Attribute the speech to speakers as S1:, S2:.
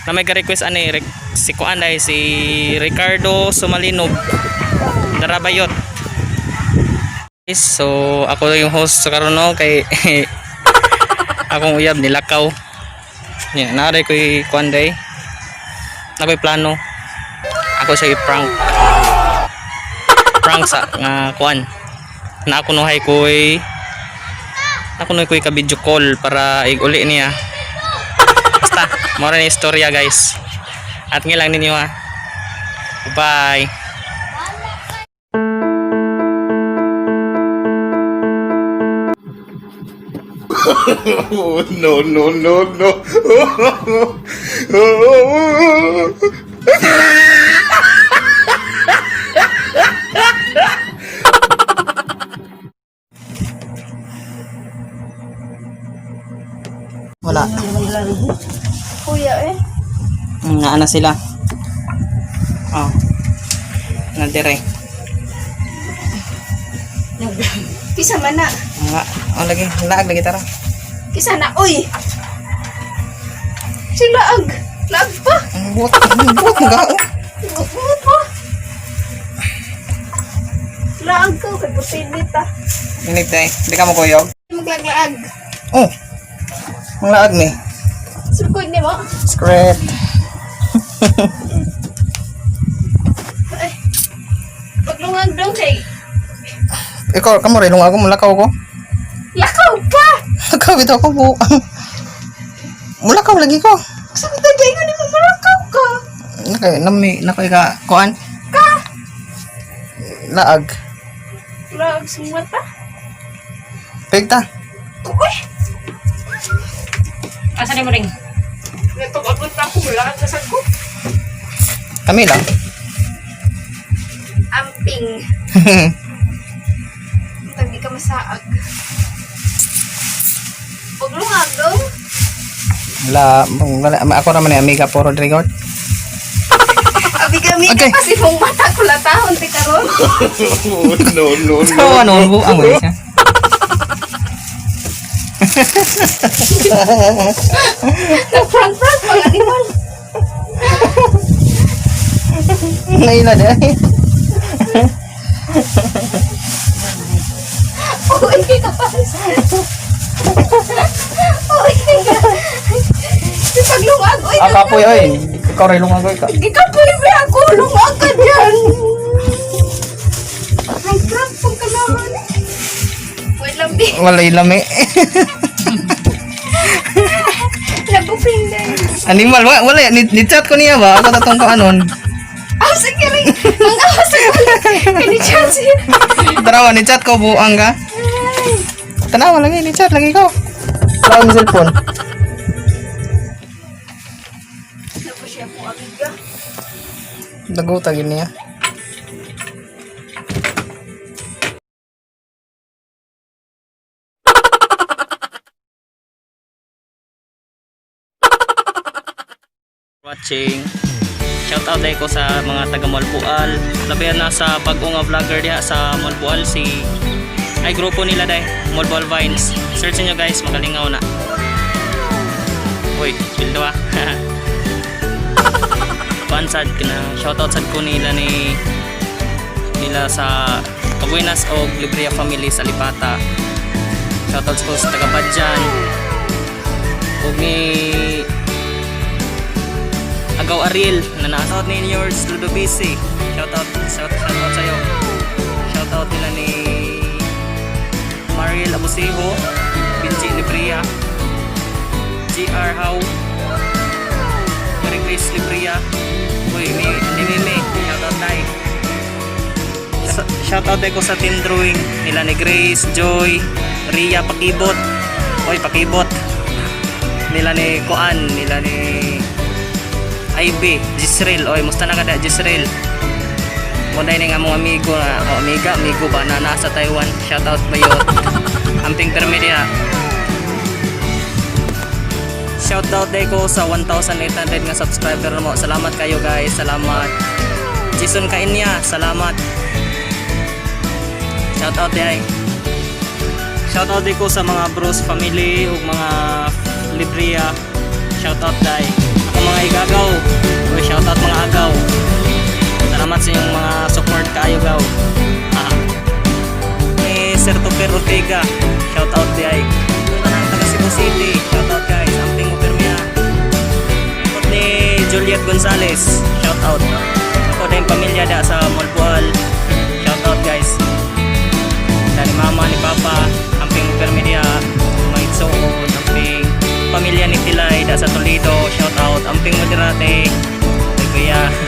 S1: Na may ka-request ani si kuan ay si Ricardo Sumalinog Darabayot. So ako yung host sa karon, no, kay akong uyab nilakaw. Nya naa ko'y kuan day. Naa ko'y plano. Ako siya i-prank. Prank sa nga kuan. Na ako nuhay ko'y ako nuhay ko'y ka-video call para iguli niya. Basta, mao ni istorya, guys. At lang ninyo ha. Bye.
S2: Oh, no, no, no, no.
S1: Wala.
S3: Kuya eh.
S1: Naa na sila. Oh. Nadire.
S3: Kisa man na.
S1: Nga. Oh, lagi. Laag lagi tara.
S3: Kisa na. Uy! Si laag. Laag pa.
S1: Ang buot, ang buot mo gao.
S3: Buot pa. Laag ka. Kay pusinit ah.
S1: Init day. Di ka mo kuyog?
S3: Maglaglaag.
S1: Oh. Ang laag ni.
S3: Sukod ni mo.
S1: Script.
S3: Ay. Paglungag dong kay.
S1: Ikaw, kamo rin. Ako, mulakaw ko.
S3: Lakaw pa!
S1: Lakaw bitaw ko bu. Mulakaw lagi ko.
S3: Sa kita dyan ni mo malakaw ka.
S1: Nakay, nami, nakay ka, kuan.
S3: Ka!
S1: Laag.
S3: Laag sumata.
S1: Pigta.
S3: Uy!
S4: Asa ni mo ring?
S3: Natug-abot pa ako. Laag ka sa ko.
S1: Kami lang.
S3: Amping. Tagi ka masaag. Paglungag dong.
S1: Wala, wala, ako naman ni amiga po Rodrigo.
S3: Abi kami
S1: Okay.
S3: kasi mong mata ko latahon ti karon.
S2: Oh, no, no,
S1: So,
S2: no.
S1: ano, buang mo siya.
S3: Nag-prank prank mga animal.
S1: Naila day.
S3: Uy, kapas. Uy. Si paglungag oy.
S1: Ah, kapoy oy. Ikaw rin lungag oy ka.
S3: Gikapoy ba ako lungag ka diyan. Prank prank pang kalaman. Wait lang bi.
S1: Wala ilami.
S3: Naguping din.
S1: Animal, wala, wala ni chat ko niya ba? Ako tatong ko anon.
S3: Ah, sige rin. Ang awas ko. Kani chance.
S1: Tarawa ni chat ko buang ka. Tanawa lagi ni chat lagi ko. Wala akong cellphone.
S3: Tapos siya po amiga.
S1: Daguta gid niya. Watching. Shout out ko sa mga taga Malbual. Labihan na sa bag-o nga vlogger diha sa Malbual si ay grupo nila day, Malbual Vines. Search niyo guys, magalingaw na. Uy, bildo ah. Kuan sad kana shoutout sad ko nila ni nila sa Kabuenas o Libria family sa Lipata. Shoutout ko sa taga Badjan. Ug ni Agaw Ariel na nasa ni yours Ludovisi. Shoutout, shout, shoutout sa'yo. Shoutout nila ni Mariel Abusiho, Benji Libria, GR How, Mary Grace Libria, uy, mi, ni Mimi, shoutout tayo. Shoutout ko sa team drawing nila ni Grace, Joy, Ria Pakibot, uy, Pakibot, nila ni Kuan, nila ni Ivy, Jisreel, oy, musta na ka da, Jisreel? Mo dai ning among amigo na, oh, amiga, amigo ba na nasa Taiwan. Shoutout bayo. Amping permi diha. Shoutout day ko sa 1,800 nga subscriber mo. Salamat kayo guys, salamat. Jason Kainya, salamat. Shoutout day. Shoutout day ko sa mga bros family ug mga Libria. Shoutout day. Ako mga igagaw. Christopher Ortega. Shout out di ay. Tanang taga Cebu City. Shout out, guys. Amping mo permiya. Ako ni Juliet Gonzalez. Shout out. Ako din pamilya da sa Moalboal. Shout out, guys. Da ni mama, ni papa, amping mo permi diha, mga igsuon, amping pamilya ni Tilay da sa Toledo. Shout out. Amping mo dirate. Kay kuya.